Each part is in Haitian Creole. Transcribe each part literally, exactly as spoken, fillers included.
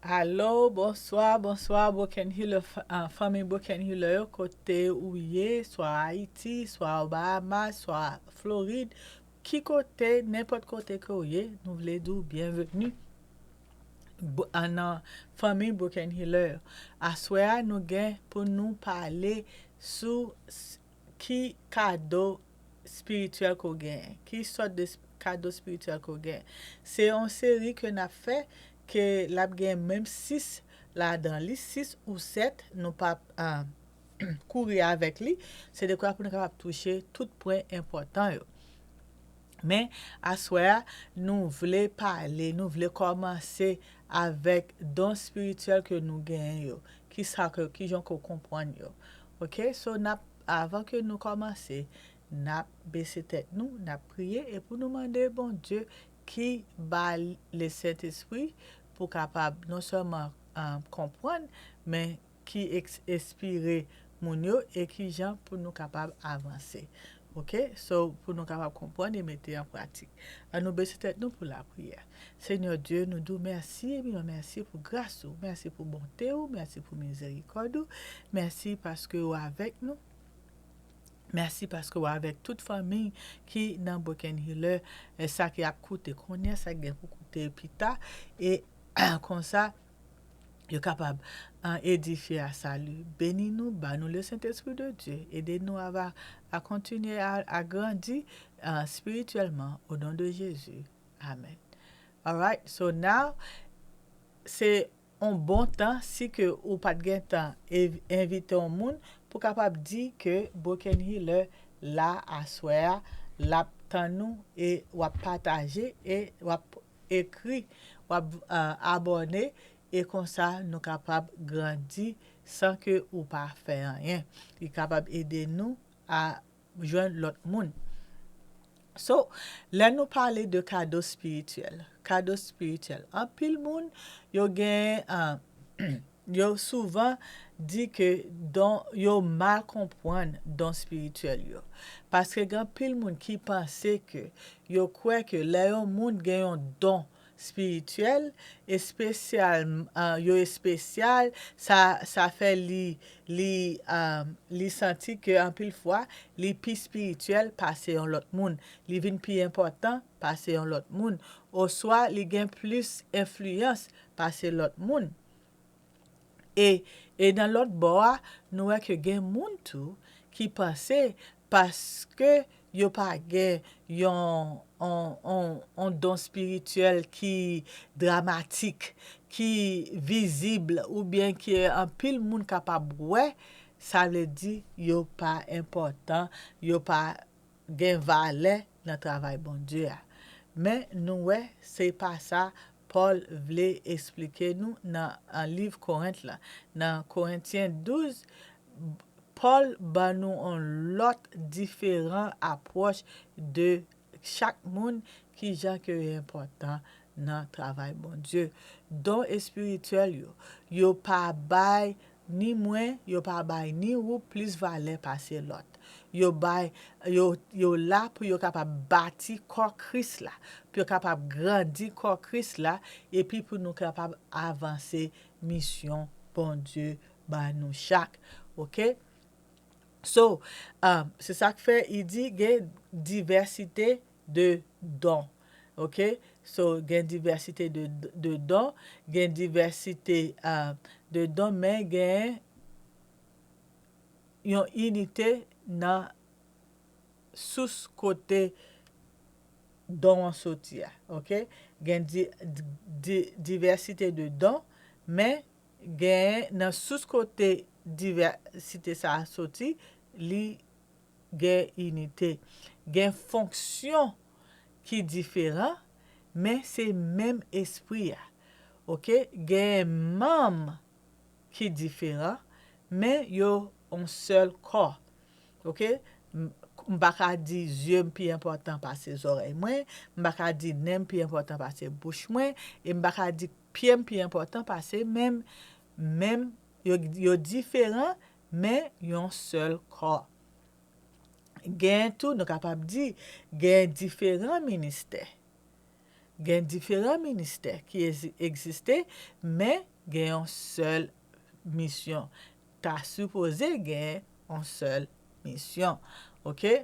Alo, bonswa, bonswa, Broken Healer, f- ah, fanmi Broken Healer yo, kote ou ye, swa Ayiti, swa Bahamas, swa Florid, ki kote, nenpòt kote ke w ye, nou vle di w byenveni. Bo- ah, nan fanmi Broken Healer yo. Aswè a, nou gen pou nou pale sou s- ki kado espirityèl ke w genyen, ki sòt de sp- kado espirityèl ke w genyen. Se yon seri ke n ap fè, ke l ap gen menm sis ladan li, sis ou sèt, nou p ap ah, kouri avèk li, se dekwa pou nou kapab touche tout pwen enpòtan yo. Men, aswè a, nou vle pale, nou vle kòmanse avèk don espirityèl ke nou genyen yo. Ki sa ke, ki jan ke w konprann yo. Oke, so n ap, avan ke nou kòmanse, n ap bese tèt nou, n ap priye, e pou nou mande Bondye ki ba le Sentespri pou kapab non sèlman ah, konprann, men ki eks- enspire moun yo e ki jan pou nou kapab avanse. Oke? So, pou nou kapab konprann e mete an pratik. An nou bese tèt nou pou lapriyè. Senyè Dye, nou di w mèsi, e nou mèsi pou gras ou, mèsi pou bonte ou, mèsi pou mizerikòd ou, mèsi paske ou avèk nou. Mèsi paske ou avèk tout fanmi ki nan Broken Healer, e sa ki ap koute kounye a, sa ki gen pou koute pita, e konsa, yo kapab ah, edifye a sali. Beni nou, ba nou le Sentespri de Dye. Ede nou a, a kontinye a, a grandi ah, espirityèlman, o non de Jezi. Amen. Alright, so now, se yon bon tan, si ke ou pa t gen tan ev- envite yon moun, pou kapab di ke Broken Healer la aswè a, l ap tann nou e w ap pataje e w ap ekri, w ap ah, abòne, e konsa nou kapab grandi san ke ou pa fè anyen. Li kapab ede nou a jwenn lòt moun. So, lè nou pale de kado espirityèl, kado espirityèl, anpil moun, yo gen, ah, yo souvan di ke don, yo mal konprann don espirityèl yo. Paske gen anpil moun ki panse ke, yo kwè ke lè yon moun gen yon don espirityèl, espesyal, ah, yo espesyal, sa, sa fè li, li, ah, li santi ke anpil fwa, li pi espirityèl pase yon lòt moun, li vin pi enpòtan pase yon lòt moun, oswa li gen plis enfliyans pase lòt moun. E, e nan lòt bò a, nou wè ke gen moun tou ki panse paske yo pa gen yon, yon, yon, yon don espirityèl ki dramatik, ki vizib, oubyen ke anpil moun kapab wè, sa vle di yo pa enpòtan, yo pa gen valè nan travay Bondye a. Men nou wè, se pa sa Pòl vle esplike nou nan, nan liv Korent la. Nan Korentyen douz, Pòl ban nou yon lòt diferan apwòch de chak moun, ki jan ke yo enpòtan nan travay Bondye. Don espirityèl yo, yo pa bay ni mwen, yo pa bay ni ou plis valè pase lòt. Yo bay, yo, yo la pou yo kapab bati kò Kris la, pou yo kapab grandi kò Kris la, epi pou nou kapab avanse misyon Bondye ba nou chak. Oke? So, um, se sa k fè li di gen divèsite de don. Oke? So, gen divèsite de, de don, gen divèsite uh, de don, men gen yon inite nan sous kote don an soti a. Oke? Gen di, di, divèsite de don, men gen nan sous kote divèsite sa a soti, li gen inite. Gen fonksyon ki diferan, men se menm Espri a. Oke? Gen manm ki diferan, men yo yon sèl kò. Oke? M pa ka di zye m pi enpòtan pase zòrèy mwen, m pa ka di nen m pi enpòtan pase bouch mwen, e m pa ka di pye m pi enpòtan pase men m. Men m, yo, yo diferan, men yon sèl kò. Gen tou, nou kapab di, gen diferan ministè. Gen diferan ministè ki egziste, men gen yon sèl misyon. Ta sipoze gen yon sèl misyon. Oke?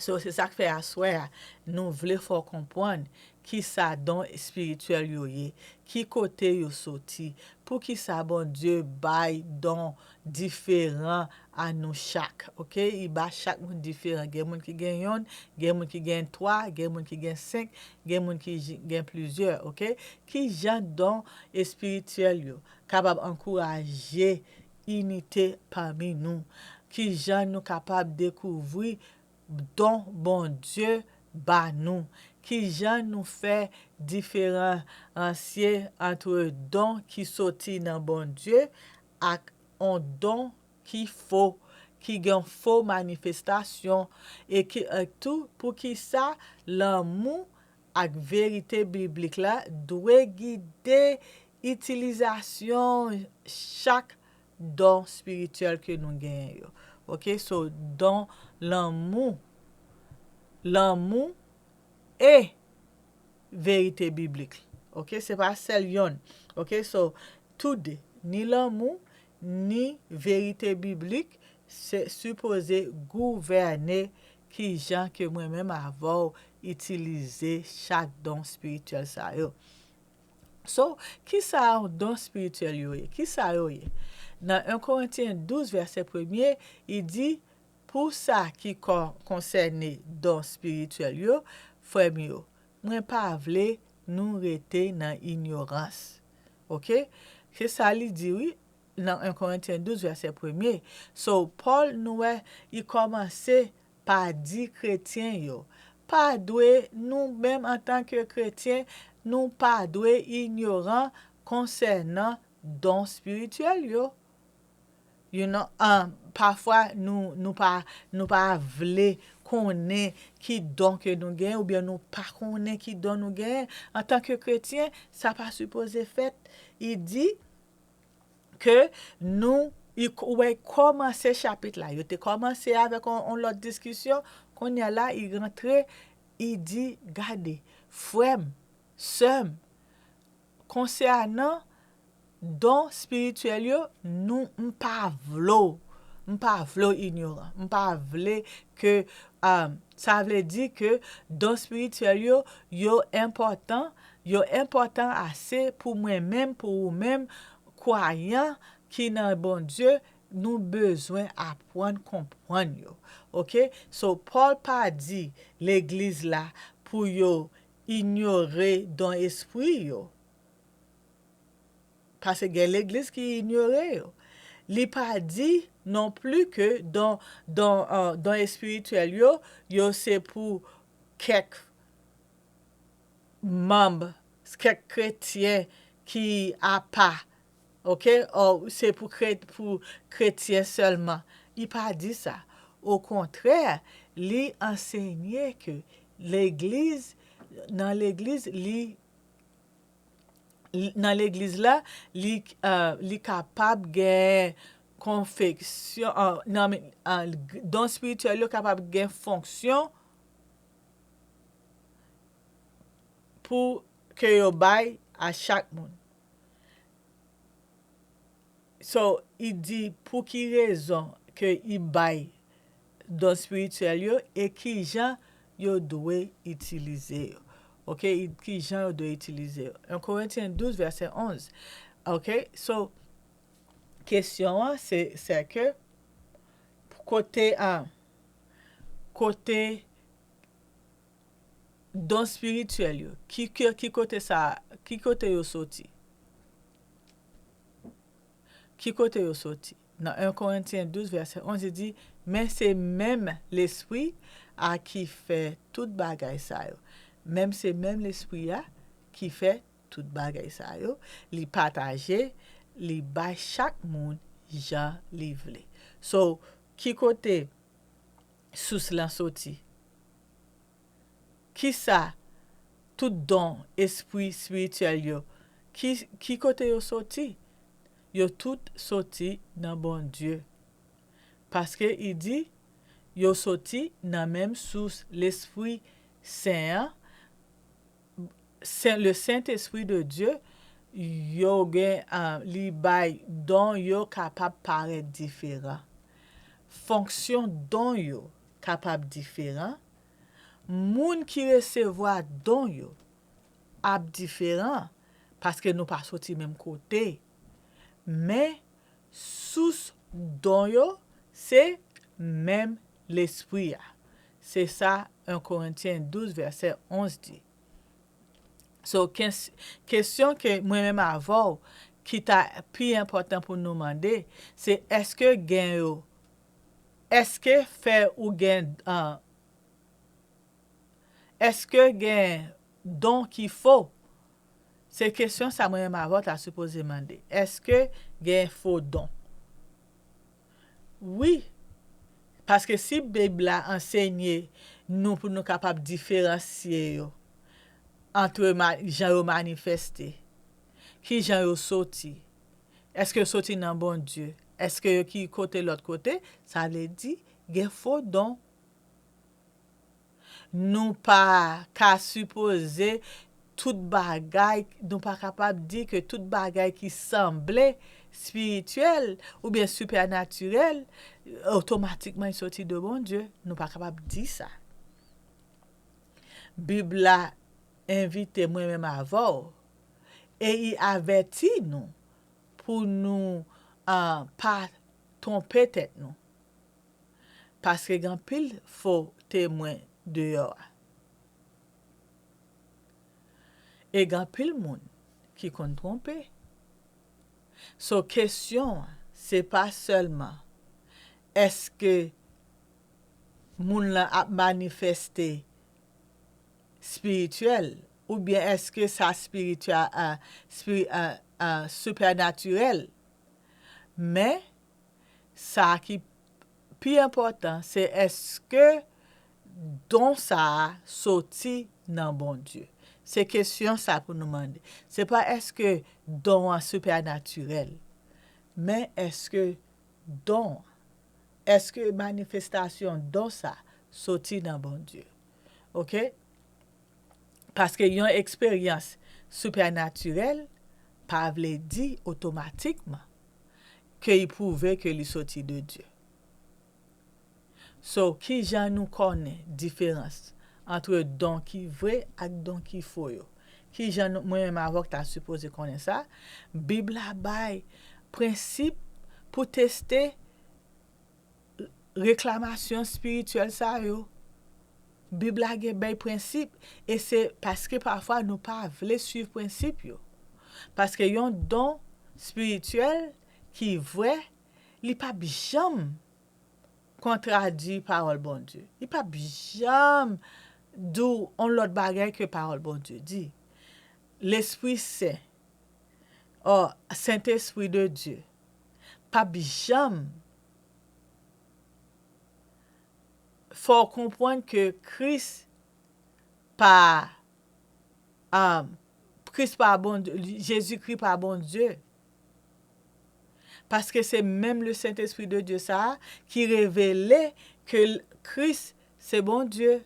So, se sa k fè aswè a, nou vle fè w konprann kisa don espirityèl yo ye, ki kote yo soti, poukisa Bondye bay don diferan a nou chak, oke? Li ba chak moun diferan. Gen moun ki gen yonn, gen moun ki gen twa, gen moun ki gen senk, gen moun ki j- gen plizyè, oke? Ki jan don espirityèl yo kapab ankouraje inite pami nou? Ki jan nou kapab dekouvri don Bondye ba nou? Ki jan nou fè diferansye ant don ki soti nan Bondye ak yon don ki fo, ki gen fo manifestasyon, e ki, e tou, poukisa lanmou ak verite biblik la dwe gide itilizasyon chak don espirityèl ke nou genyen yo. Oke, so don lanmou, lanmou e verite biblik. Oke, se pa sèl yonn. Oke, so tou de, ni lanmou, ni verite biblik, se sipoze gouvène ki jan ke mwen menm avè w itilize chak don espirityèl sa yo. So, kisa don espirityèl yo ye? Kisa yo ye? Nan en Korentyen douz, vèsè premye, li di, pou sa ki kon- konsène don espirityèl yo, frè m yo, mwen pa vle nou rete nan inyorans. Oke? Se sa li di, wi, nan en Korentyen douz, vèsè premye. So, Pòl, nou wè, li kòmanse pa di kretyen yo pa dwe, nou menm antanke kretyen, nou pa dwe inyoran konsènan don espirityèl yo. You know, um, pafwa nou, nou pa, nou pa vle konnen ki don ke nou gen, oubyen nou pa konnen ki don nou gen. Antanke kretyen, sa pa sipoze fèt. Li di ke nou, li k- ou wè, kòmanse chapit la. Yo te kòmanse avèk on, on lòt diskisyon. Kounye a la, li rantre, li di, gade, frè m, sè m, konsènan don espirityèl yo, nou, m pa vle w, m pa vle w inyoran. M pa vle ke, um, sa vle di ke don espirityèl yo, yo enpòtan, yo enpòtan ase pou mwen menm, pou ou menm, kwayan ki nan Bondye, nou bezwen aprann konprann yo. Oke? So, Pòl pa di legliz la pou yo inyore don espri yo. Paske gen legliz ki inyore yo. Li pa di non pli ke don, don, uh, don espirityèl yo, yo se pou kèk manm, kèk kretyen ki apa, oke? Ò, se pou kre- pou kretyen sèlman. Li pa di sa. Okontrè, li ansenye ke legliz, nan legliz, li, li- nan legliz la, li, uh, li kapab gen konfeksyon, uh, nan, uh, don espirityèl yo kapab gen fonksyon pou ke yo bay a chak moun. So, li di pou ki rezon ke li bay don espirityèl yo e ki jan yo dwe itilize yo. Oke, li- ki jan yo dwe itilize yo. En Korentyen douz, vèsè onz. Oke, so, kesyon an, se, se ke kote a, kote don espirityèl yo, ki, ki, ki kote sa, ki kote yo soti? Ki kote yo soti? Nan en Korentyen douz, vèsè onz, li di, men se menm Lespri a ki fè tout bagay sa yo. Menm se menm Lespri a ki fè tout bagay sa yo. Li pataje, li bay chak moun jan li vle. So, ki kote sous lan soti? Kisa tout don espri espirityèl yo? Ki, ki kote yo soti? Yo tout soti nan Bondye. Paske li di, yo soti nan menm sous Lespri Sen an, Sen- le Saint-Esprit de Dieu, yo gen, ah, li bay don yo kapab parèt diferan. Fonksyon don yo kapab diferan. Moun ki resevwa don yo ap diferan paske nou pa soti menm kote. Men, sous don yo se menm Lespri a. Se sa en Korentyen douz vèsè onz di. So, kes-, kesyon ke mwen menm avè w ki ta pi enpòtan pou nou mande, se èske gen yo, èske fè ou gen, ah, èske gen don ki fo? Se kesyon sa mwen menm avè w ta sipoze mande. Èske gen fo don? Wi, paske si Bib la ansenye nou pou nou kapab diferansye yo antre ma-, jan yo manifeste, ki jan yo soti, èske yo soti nan Bondye, èske yo ki kote lòt kote, sa vle di gen fo don. Nou pa ka sipoze tout bagay, nou pa kapab di ke tout bagay ki sanble espirityèl oubyen sipènatirèl, otomatikman li soti de Bondye. Nou pa kapab di sa. Bib la envite mwen menm avè w e li avèti nou pou nou, ah, pa twonpe tèt nou. Paske gen anpil fo temwen deyò a. E gen anpil moun ki konn twonpe. So, kesyon an, se pa sèlman èske moun lan ap manifeste espirityèl, oubyen èske sa espirityèl, ah, espiri-, ah, ah, sipènatirèl. Men, sa ki pi enpòtan, se èske don sa a soti nan Bondye? Se kesyon sa pou nou mande. Se pa èske don an sipènatirèl, men èske don, èske manifestasyon don sa soti nan Bondye? Oke? Paske yon eksperyans sipènatirèl pa vle di otomatikman ke li pwouve ke li soti de Dye. So, ki jan nou konnen diferans antre don ki vre ak don ki fo yo? Ki jan nou, mwen menm avè w ta sipoze konnen sa? Bib la bay prensip pou teste reklamasyon espirityèl sa yo. Bib la gen bèl prensip, e se paske pafwa nou pa vle swiv prensip yo. Paske yon don espirityèl ki vre, li p ap janm kontradwi pawòl Bondye. Li p ap janm di w yon lòt bagay ke pawòl Bondye di. Lespri Sen, ò, Sentespri de Dye, p ap janm fè w konprann ke Kris pa, ah, Kris pa Bondye, Jezikri pa Bondye. Paske se menm le Sentespri de Dye sa a ki revele ke l-, Kris se Bondye,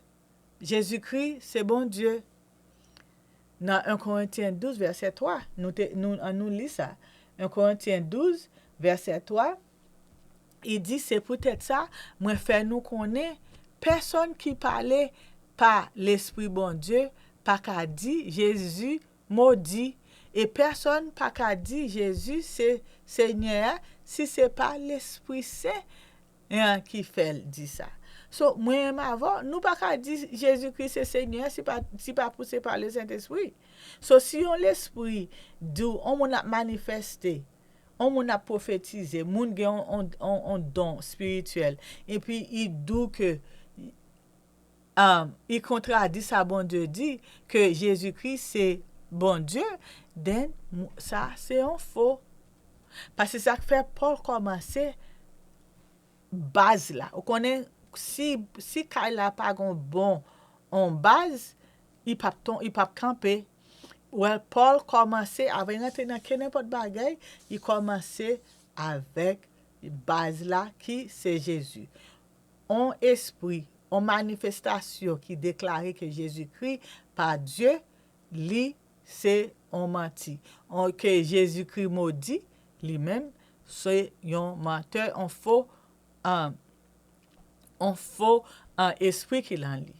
Jezikri se Bondye. Nan en Korentyen douz, vèsè twa, nou te, nou, an nou li sa. En Korentyen douz, vèsè twa, li di, se poutèt sa, mwen fè nou konnen, pèsonn ki pale pa Lespri Bondye pa ka di Jezi modi, e pèsonn pa ka di Jezi se Senyè a si se pa Lespri Sen an ki fè l di sa. So, mwen menm avè w, nou pa ka di Jezikri se Senyè si pa, si pa pouse pa Lesentespri. So, si yon lespri di w, yon moun ap manifeste, yon moun ap pwofetize, moun gen yon, yon, yon, yon don espirityèl, epi li di w ke, um, li kontradi sa Bondye di, ke Jezikri se Bondye, then, m-, sa se yon fo. Paske sa k fè Pòl kòmanse baz la. Ou konnen, si, si kay la pa gon bon, on baz, li p ap ton-, li p ap kanpe. Well, Pòl kòmanse, avan l rantre nan kenenpòt bagay, li kòmanse avèk baz la ki se Jezi. On espri, on manifestasyon ki deklare ke Jezikri pa Dye, li se yon manti. On, ke Jezikri modi, li menm, se yon mantè, on fo, an, on fo, an, espri ki lan li.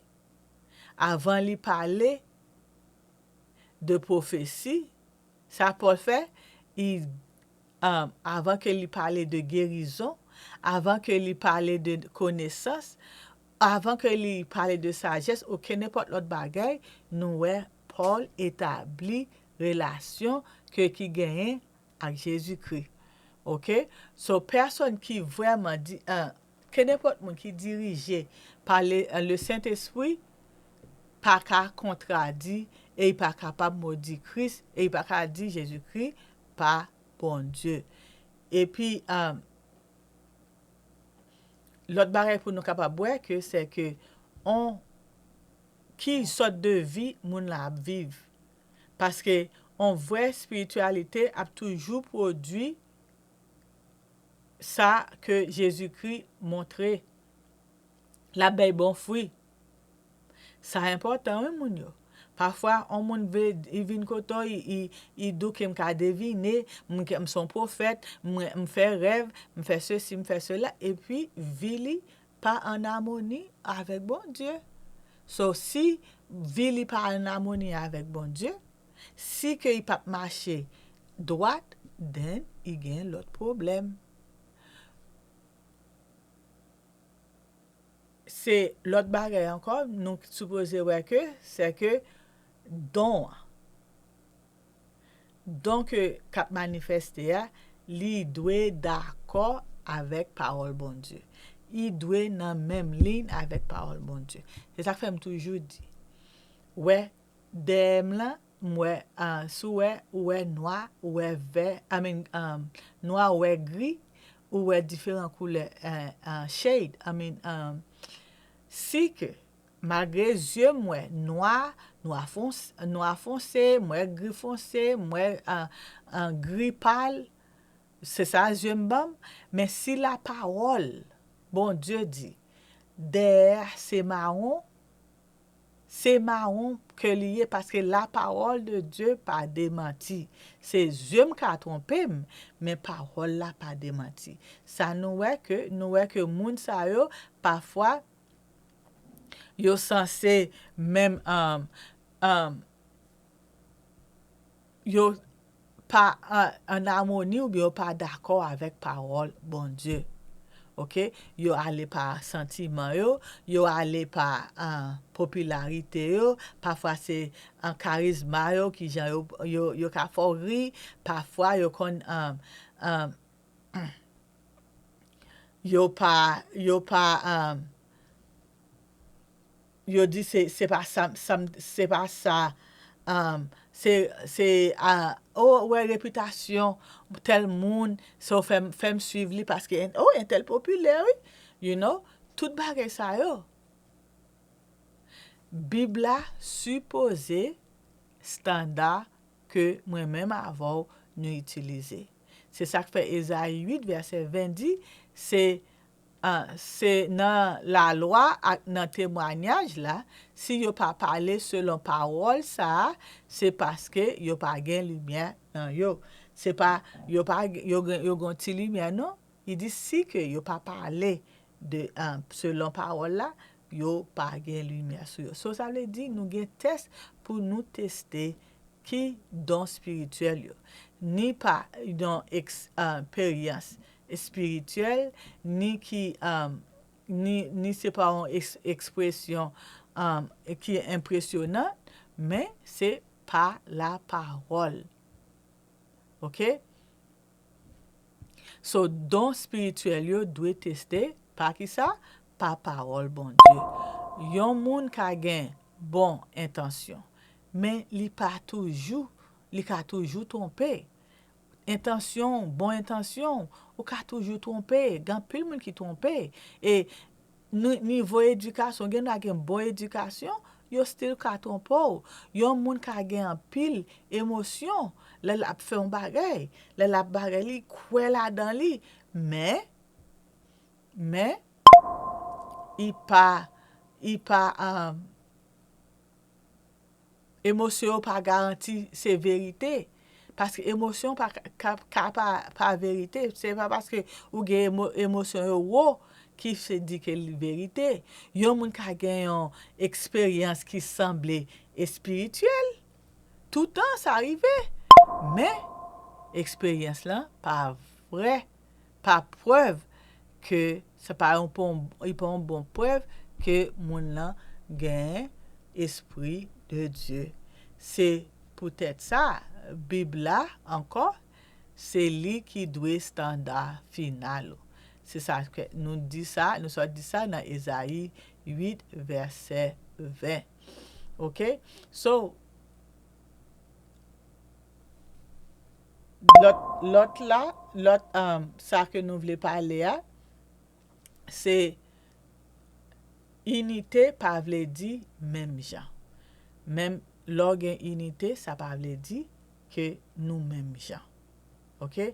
Avan li pale de pwofesi, sa Pòl fè, li, an, avan ke li pale de gerizon, avan ke li pale de konesans, avan ke li pale de sajès, okenn nenpòt lòt bagay, nou wè Pòl etabli relasyon ke ki genyen ak Jezikri. Oke? So, pèsonn ki vrèman di, an, ke nenpòt moun ki dirije pa le, le Sentespri pa ka kontradi e li pa kapab modi Kris e li pa ka di Jezikri pa Bondye. Epi, an, lòt bagay pou nou kapab wè ke se ke on ki sòt de vi moun la ap viv. Paske on vrè espirityalite ap toujou pwodui sa ke Jezikri montre. L ap bay bon fwi. Sa enpòtan, wi, moun yo. Pafwa, on moun vle, li vin kote w, li, li, li douke, m ka devine, m, m se yon pwofèt, m, m fè rèv, m fè sesi, m fè sela, epi vi li pa an amoni avèk Bondye. So, si vi li pa an amoni avèk Bondye, si ke li p ap mache dwat, then li gen lòt pwoblèm. Se lòt bagay ankò, nou sipoze wè ke, se ke don an. Don ke k ap manifeste a, li dwe dakò avèk pawòl Bondye. Li dwe nan menm liy avèk pawòl Bondye. Se sa k fè m toujou di, wè, dèyè m lan, m wè, ah, si w wè, ou wè nwa, ou wè vè, I mean, um, nwa, ou wè gri, ou wè diferan koulè, eh, ah, shade, I mean, um, si ke, malgre zye m wè nwa, nwa fons-, nwa fonse, m wè gri fonse, m wè, ah, ah, gri pal, se sa zye m ban m, men si lapawòl Bondye di, dèyè a se mawon, se mawon ke li ye, paske lapawòl de Dye pa demanti. Se zye m ka twonpe m, men pawòl la pa demanti. Sa nou wè ke, nou wè ke moun sa yo, pafwa, yo sanse menm, um, um, yo pa an, an amoni oubyen yo pa dakò avèk pawòl Bondye. Oke? Yo ale pa santiman yo, yo ale pa, ah, popilarite yo, pafwa se, ah, karizma yo, kijan yo, yo, yo ka fè w ri, pafwa yo konn, ah, ah, yo pa, yo pa, ah, yo di se, se pa sa, sa m, se pa sa, um, se, se, ah, oh, wè repitasyon tèl moun, so fè m, fè m swiv li paske, oh, entèl popilè, wi, you know, tout bagay sa yo. Bib la sipoze estanda ke mwen menm avè w nou itilize. Se sa k fè Ezayi uit vèsè ven di, se, ah, se nan lalwa ak nan temwayaj la, si yo pa pale selon pawòl sa a, se paske yo pa gen limyè nan yo. Se pa, yo pa, yo gen, yo gen yon ti limyè non. Li di si ke yo pa pale de, ah, selon pawòl la, yo pa gen limyè sou yo. So, sa vle di nou gen tès pou nou teste ki don espirityèl yo. Ni pa yon eks-, ah, eksperyans espirityèl, ni ki, ah, ni, ni se pa yon eks-, ekspresyon, ah, ki enpresyonan, men se pa lapawòl. Oke? So, don espirityèl yo dwe teste pa ki sa? Pa pawòl Bondye. Yon moun ka gen bon entansyon, men li pa toujou, li ka toujou twonpe. Entansyon, bon entansyon, ou ka toujou twonpe. Gen anpil moun ki twonpe. E ni-, nivo edikasyon, gen dwa gen bon edikasyon, yo still ka twonpe w. Yon moun ka gen anpil emosyon lè l ap fè yon bagay, lè l ap bagay, li kwè ladan li, men, men, li pa, li pa, um, Emosyon yo pa garanti se verite. Paske emosyon pa ka, ka pa, pa verite. Se pa paske ou gen emo, emosyon yo wo ki se di ke li verite. Yon moun ka gen yon eksperyans ki sanble espirityèl. Toutan sa rive. Men, eksperyans lan pa vrè, pa prèv ke, se pa yon bon, li pa yon bon prèv ke moun nan gen espri de Dye. Se poutèt sa, Bib la, ankò, se li ki dwe estanda final ou. Se sa ke nou di sa, nou sot di sa nan Ezayi uit, vèsè ven. Oke? So, lòt, lòt la, lòt, um, sa ke nou vle pale a, se inite pa vle di menm jan. Menm lè w gen inite, sa pa vle di ke nou menm jan. Oke?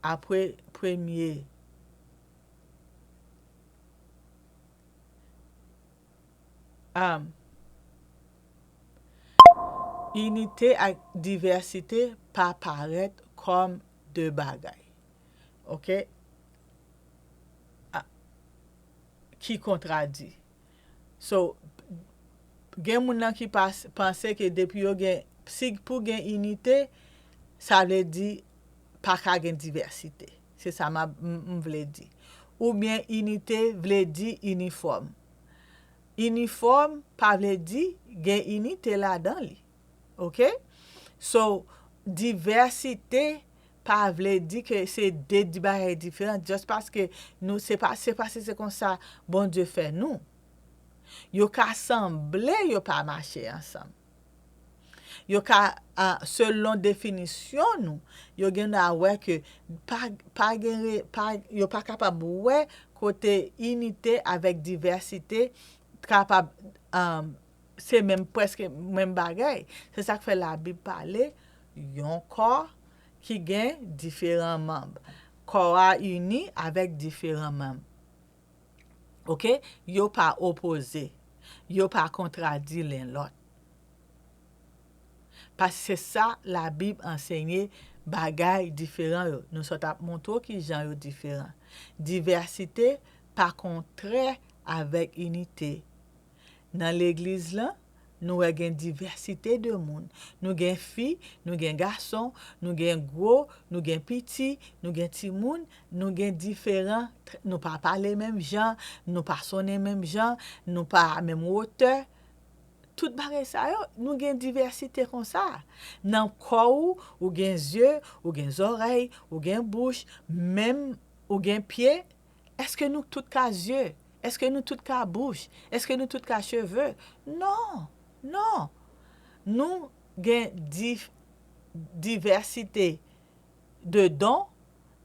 Apre premye, um, inite ak divèsite pa parèt kòm de bagay. Oke? A, ki kontradi. So, gen moun nan ki pas, panse ke depi yo gen, si pou gen inite, sa vle di pa ka gen divèsite. Se sa m, m, m vle di. Oubyen inite vle di inifòm. Inifòm pa vle di gen inite ladan li. Oke? So, divèsite pa vle di ke se de di bagay diferan, just paske nou, se pa, se paske se konsa Bondye fè nou. Yo ka sanble, yo pa mache ansanm. Yo ka, a, selon definisyon nou, yo gen dwa wè ke pa, pa gen re, pa, yo pa kapab wè kote inite avèk divèsite kapab, um, se menm, prèske menm bagay. Se sa k fè Labib pale yon kò ki gen diferan manm. Kò a ini avèk diferan manm. Oke? Yo pa opoze. Yo pa kontradi len lòt. Paske se sa Labib ansenye, bagay diferan yo. Nou sot ap montre w ki jan yo diferan. Divèsite pa kontrè avèk inite. Nan legliz lan, nou wè gen divèsite de moun. Nou gen fi, nou gen gason, nou gen gwo, nou gen piti, nou gen timoun, nou gen diferan, nou pa pale menm jan, nou pa sonnen menm jan, nou pa menm wotè. Tout bagay sa yo, nou gen divèsite konsa. Nan kò ou, ou gen zye, ou gen zòrèy, ou gen bouch, menm ou gen pye. Èske nou tout ka zye? Èske nou tout ka bouch? Èske nou tout ka cheve? Non, non. Nou gen dif, divèsite de don,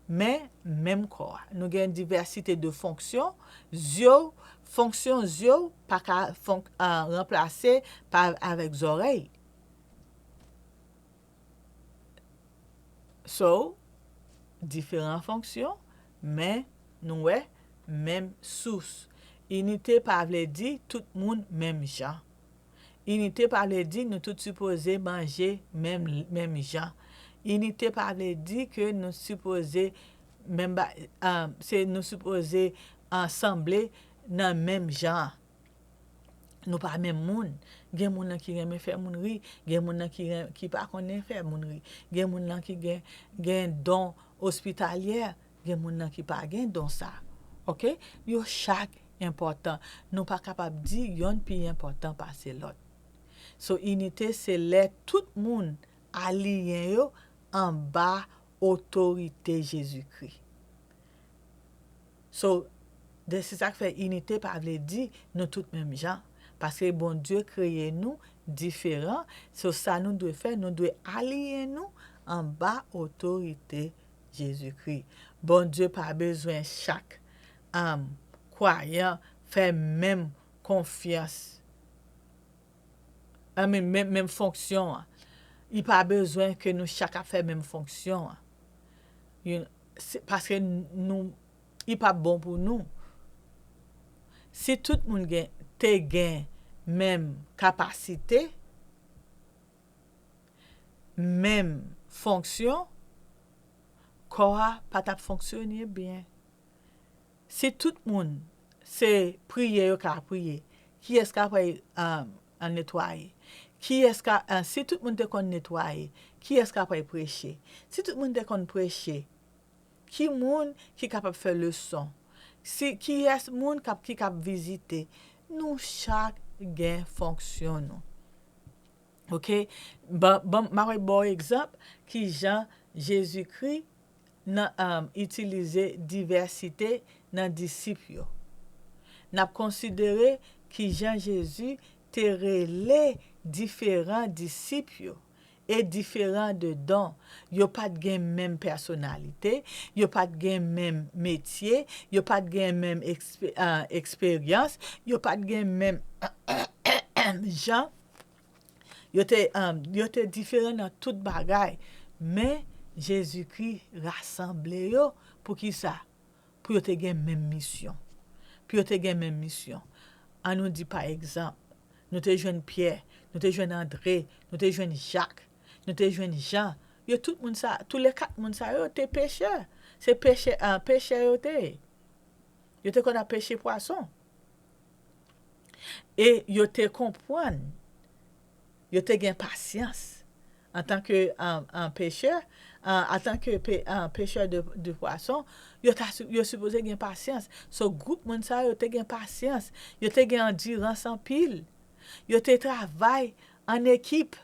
men menm kò a. Nou gen divèsite de fonksyon. Zye w, fonksyon zye w pa ka fonk, a, ranplase pa avèk zòrèy. So, diferan fonksyon, men nou wè menm sous. Inite pa vle di tout moun menm jan. Inite pa vle di nou tout sipoze manje menm, menm jan. Inite pa vle di ke nou sipoze menm ba, a, se nou sipoze ansanble nan menm jan. Nou pa menm moun. Gen moun nan ki renmen fè moun ri, gen moun nan ki ren, ki pa konnen fè moun ri. Gen moun nan ki gen, gen don ospitalyè, gen moun nan ki pa gen don sa. Oke? Yo chak enpòtan. Nou pa kapab di yonn pi enpòtan pase lòt. So, inite se lè tout moun aliyen yo anba otorite Jezikri. So, de, se sa k fè inite pa vle di nou tout menm jan. Paske Bondye kreye nou diferan. So, sa nou dwe fè, nou dwe aliyen nou anba otorite Jezikri. Bondye pa bezwen chak, um, kwayan fè menm konfyans. I mean, menm, menm fonksyon an. Li pa bezwen ke nou chak ap fè menm fonksyon an. You, se, paske n, nou, li p ap bon pou nou. Si tout moun gen, te gen menm kapasite, menm fonksyon, kò a pa t ap fonksyone byen. Si tout moun se priye yo ka priye, kiyès ka pral, um, netwaye? Kiyès ka, uh, si tout moun te konn netwaye, kiyès ka pral preche? Si tout moun te konn preche, ki moun ki kapab fè leson? Si, kiyès moun k ap, ki k ap vizite? Nou chak gen fonksyon nou. Oke? Ban, ban, m a ba w egzanp ki jan Jezikri nan, um, itilize divèsite nan disip yo. N ap konsidere ki jan Jezi te rele diferan disip yo e diferan de don. Yo pa t gen menm pèsonalite, yo pa t gen menm metye, yo pa t gen menm ekspe-, ah, eksperyans, yo pa t gen menm jan. Yo te, um, yo te diferan nan tout bagay. Men, Jezikri rasanble yo. Poukisa? Pou yo te gen menm misyon. Pou yo te gen menm misyon. An nou di, pa egzanp, nou te jwenn Pyè, nou te jwenn Andre, nou te jwenn Jak, nou te jwenn Jan. Yo tout moun sa, tou le kat moun sa yo te pechè. Se pechè, ah, pechè yo te ye. Yo te konn ap peche pwason. E yo te konprann. Yo te gen pasyans. Antanke, ah, ah, pechè, ah, antanke pe-, ah, pechè de, de pwason, yo ta si-, yo sipoze gen pasyans. So, gwoup moun sa yo te gen pasyans. Yo te gen andirans anpil. Yo te travay an ekip.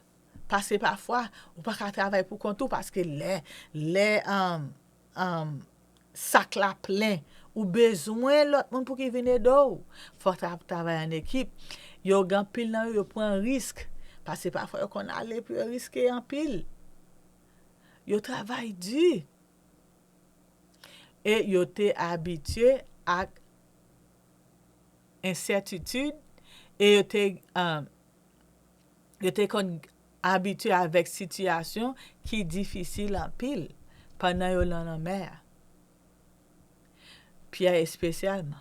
Paske pafwa, ou pa ka travay pou kont ou, paske lè, lè, um, um, sak la plen, ou bezwen lòt moun pou ki vin ede w. Fò w tra-, travay an ekip. Yo gen anpil nan yo, yo pran risk. Paske pafwa, yo konn ale pou yo riske anpil. Yo travay di. E yo te abitye ak ensètitid, e yo te, um, yo te konn abitye avèk sitiyasyon ki difisil anpil pandan yo nan lanmè a. Pyè espesyalman,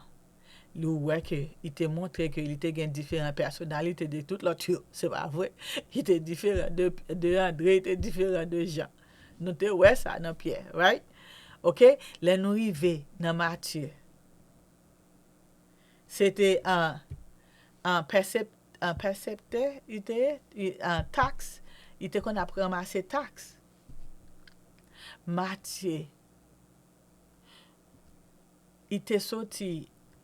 li wè ke li te montre ke li te gen diferan pèsonalite de tout lòt yo. Se pa vre? Li te diferan de, de Andre, li te diferan de Jan. Nou te wè sa nan Pyè, right? Oke? Lè nou rive nan Matye, se te an, an pèsep-, an pèseptè, li te ye, li, an taks, li te konn ap ranmase taks. Matye, li te soti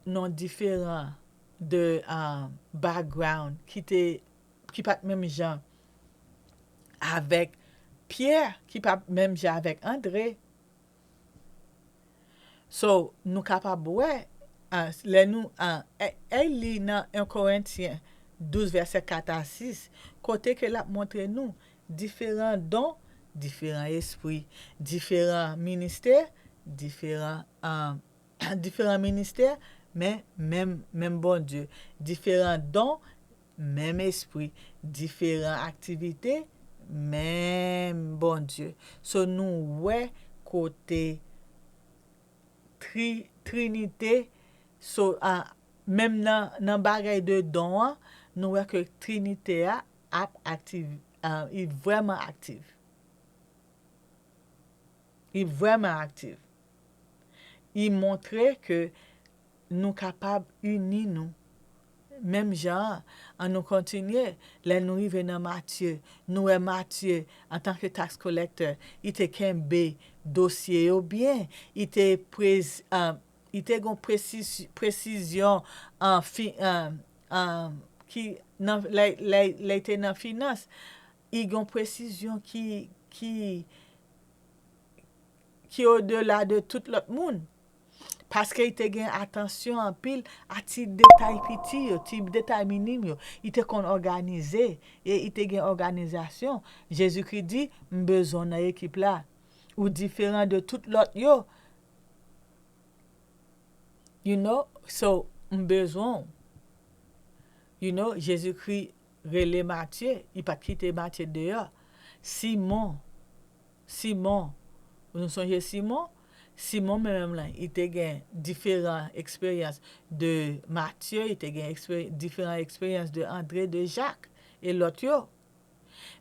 nan diferan de, ah, background ki te, ki pa t menm jan avèk Pyè, ki pa t menm jan avèk Andre. So, nou kapab wè, ah, lè nou, ah, e, e li nan en Korentyen douz, vèsè kat a sis, kote ke l ap montre nou diferan don, diferan espri, diferan ministè, diferan, ah, diferan ministè, men menm, menm Bondye. Diferan don, menm espri. Diferan aktivite, menm Bondye. So, nou wè kote tri-, Trinite, so, a, menm nan, nan bagay de don an, nou wè ke Trinite a ap aktiv, a, li vrèman aktif. Li vrèman aktif. Li montre ke nou kapab ini nou. Menm jan an, an nou kontinye, lè nou rive nan Matye, nou wè Matye, antanke tax collector, li te kenbe dosye yo byen, li te prez-, ah, li te gon presiz-, presizyon, ah, fi-, ah, ah, ki nan, lè, lè, lè li te nan finans, li gon presizyon ki, ki, ki odela de tout lòt moun. Paske li te gen atansyon anpil a ti detay piti yo, ti detay minim yo. Li te konn òganize, e li te gen òganizasyon. Jezikri di, "M bezwen w nan ekip la. Ou diferan de tout lòt yo." You know? So, m bezwen w. You know, Jezikri rele Matye, li pa t kite Matye deyò. Simon, Simon, nou sonje Simon? Simon menm la, li te gen diferan eksperyans de Matye, li te gen ekspe-, diferan eksperyans de Andre, de Jak, e lòt yo.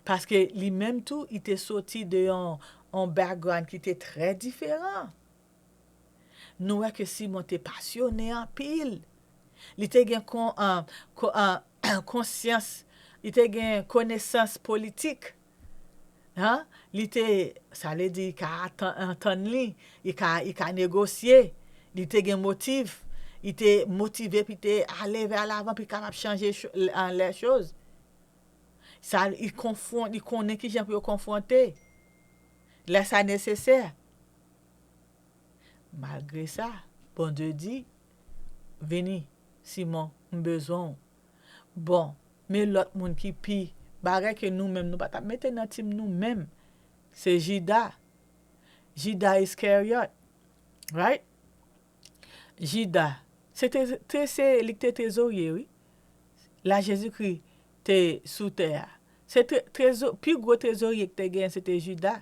Paske li menm tou, li te soti de yon, yon background ki te trè diferan. Nou wè ke Simon te pasyone anpil. Li te gen kon, an, ko- an, konsyans, li te gen konesans politik. Hein? Li te, sa vle di, li ka atan- antann li, li ka, li ka negosye, li te gen motiv, li te motive pou li te ale vè lavan, pou li kapab chanje cho- an lè choz. Sa, li konfwon, li konnen ki jan pou yo konfwonte. Lè sa nesesè. Malgre sa, Bondye di, vini, Simon, m bezwen w. Bon, men lòt moun ki pi bagay ke nou menm, nou pa t ap mete nan tim nou menm. Se Jida. Jida Iskaryòt. Right? Jida. Se te, te se, li k te trezorye, wi. La Jezikri te sou tè a. Se tre, trezo, pi gwo trezorye ki te gen, se te Jida.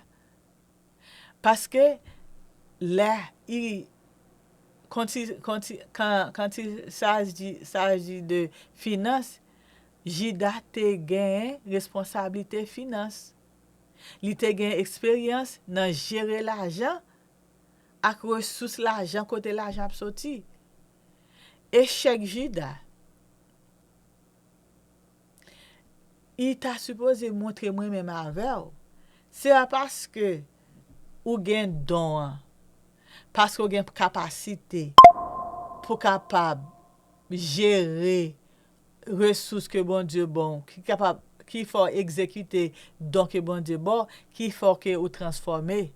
Paske lè i konti, konti, kan, kan ti saji, saji de finans, Jida te gen responsablite finans. Li te gen eksperyans nan jere lajan ak resous lajan, kote lajan ap soti. Echèk Jida, i ta sipoze montre mwen menm avè w. Se pa paske ou gen don an, paske ou gen kapasite pou kapab jere resous ke Bondye ba w, ki kapab, ki fè w egzekite don ke Bondye ba w, ki fè w ke ou transfòme.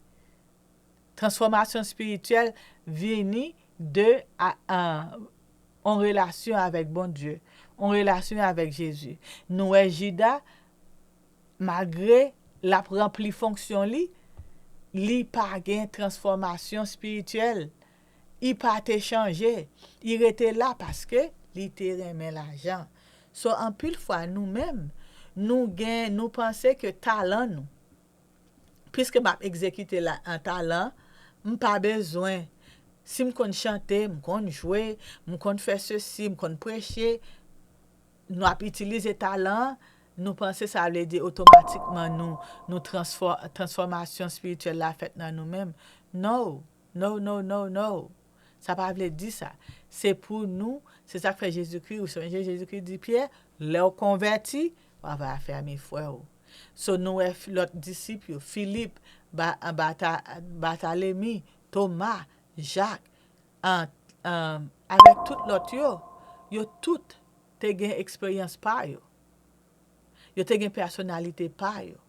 Transfòmasyon espirityèl vini de a, a, on relasyon avèk Bondye, on relasyon avèk Jezi. Nou wè Jida, malgre l ap ranpli fonksyon li, li pa gen transfòmasyon espirityèl. Li pa te chanje. Li rete la paske li te renmen lajan. So, anpil fwa, nou menm, nou gen, nou panse ke talan nou, piske m ap egzekite la, an talan, m pa bezwen. Si m konn chante, m konn jwe, m konn fè sesi, m konn preche, nou ap itilize talan an, nou panse sa vle di otomatikman nou, nou transfò, transfòmasyon espirityèl la fèt nan nou menm. No, no, no, no, no. Sa pa vle di sa. Se pou nou, se sa k fè Jezikri, ou sonje Jezikri di Pyè, lè w konvèti, w ap afèmi frè w. So, nou wè f- lòt disip yo, Filip, ba, bata, Batalemi, Toma, Jak, an, an, avèk tout lòt yo, yo tout te gen eksperyans pa yo. Yo te gen pèsonalite pa yo.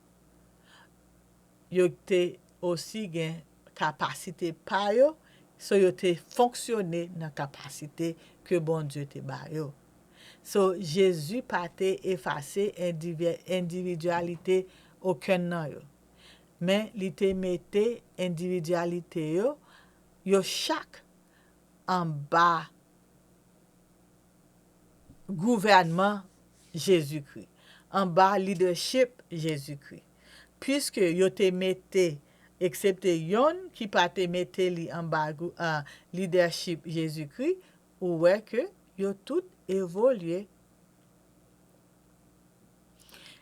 Yo te osi gen kapasite pa yo, so yo te fonksyone nan kapasite ke Bondye te ba yo. So, Jezi pa te efase endivye- endividyalite okenn nan yo. Men, li te mete endividyalite yo, yo chak anba gouvènman Jezikri, anba lidèchip Jezikri. Piske yo te mete, eksepte yonn ki pa te mete li anba gou- a, lidèchip Jezikri, ou wè ke yo tout evolye.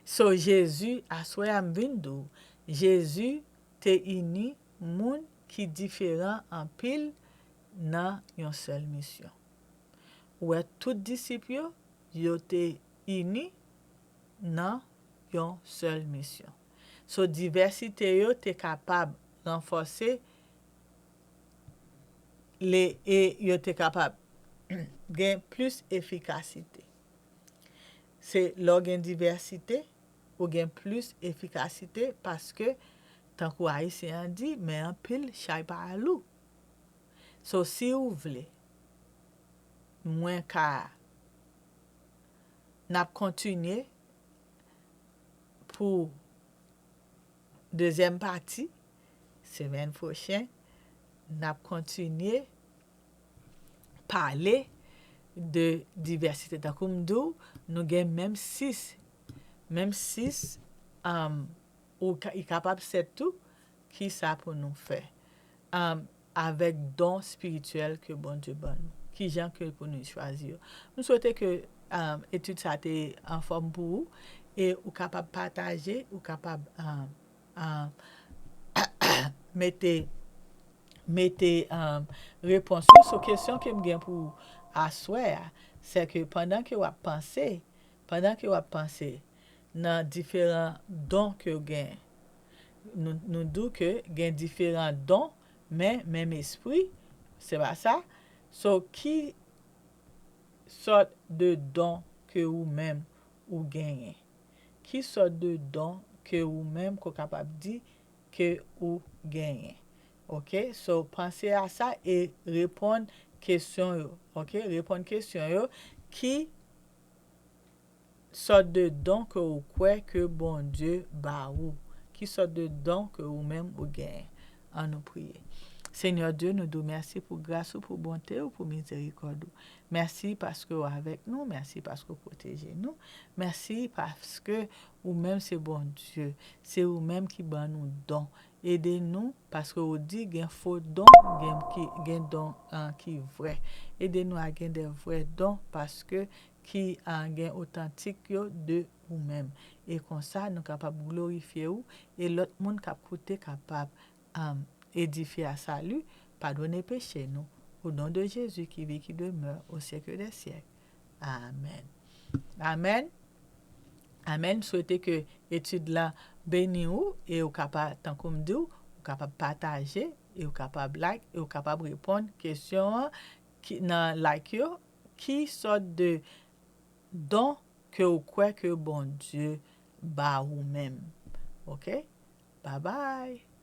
So, Jezi, aswè a m vin di w, Jezi te ini moun ki diferan anpil nan yon sèl misyon. Ou wè, tout disip yo, yo te ini nan yon sèl misyon. So, divèsite yo te kapab ranfòse le, e yo te kapab gen plis efikasite. Se lè w gen divèsite, ou gen plis efikasite paske, tankou Ayisyen an di, men anpil chay pa lou. So, si w vle, mwen ka, n ap kontinye pou dezyèm pati, semèn pwochen, n ap kontinye pale de divèsite. Tankou m di w, nou gen menm sis. Menm sis, um, ou ka, li kapab sèt tou. Ki sa pou nou fè? Um, avèk don espirityèl ke Bondye ban nou. Ki jan ke pou nou chwazi yo? M swete ke, um, etid sa te anfòm pou ou. e ou kapab pataje, ou kapab, um, um, mete, mete, um, repons ou sou kesyon ke m gen pou ou aswè a. Se ke pandan ke w ap panse, pandan ke w ap panse nan diferan don ke w gen, nou, nou di w ke gen diferan don, men menm espri, se pa sa? So, ki sòt de don ke ou menm ou genyen? Ki sòt de don ke ou menm ke w kapab di ke ou genyen? Ok? So, panse a sa e reponn kesyon yo. Ok? Reponn kesyon yo. Ki sòt de don ke ou kwè ke Bondye ba ou? Ki sòt de don ke ou menm ou genyen? An nou priye. Senyè Dye, nou di w mèsi pou gras ou, pou bonte ou, pou mizerikòd ou. Mèsi paske w avèk nou, mèsi paske w pwoteje nou, mèsi paske ou menm se Bondye, se ou menm ki ban nou don. Ede nou, paske ou di gen fo don, gen, ki, gen don, an, ki vrè. Ede nou a gen de vrè don, paske ki, an, gen otantik yo de ou menm. E konsa, nou kapab glorifye ou, e lòt moun k ap koute kapab, an, edifye a sali, padone peche nou. Au nom de Jésus qui vit, qui demeure au siècle des siècles. Amen. Amen. Amen. Swete ke etid la beni ou e ou kapab, tankou m di w, ou kapab pataje, e ou kapab like, e ou kapab reponn kesyon an ki, nan like yo. Ki sòt de don ke ou kwè ke Bondye ba ou menm? Ok? Bye bye.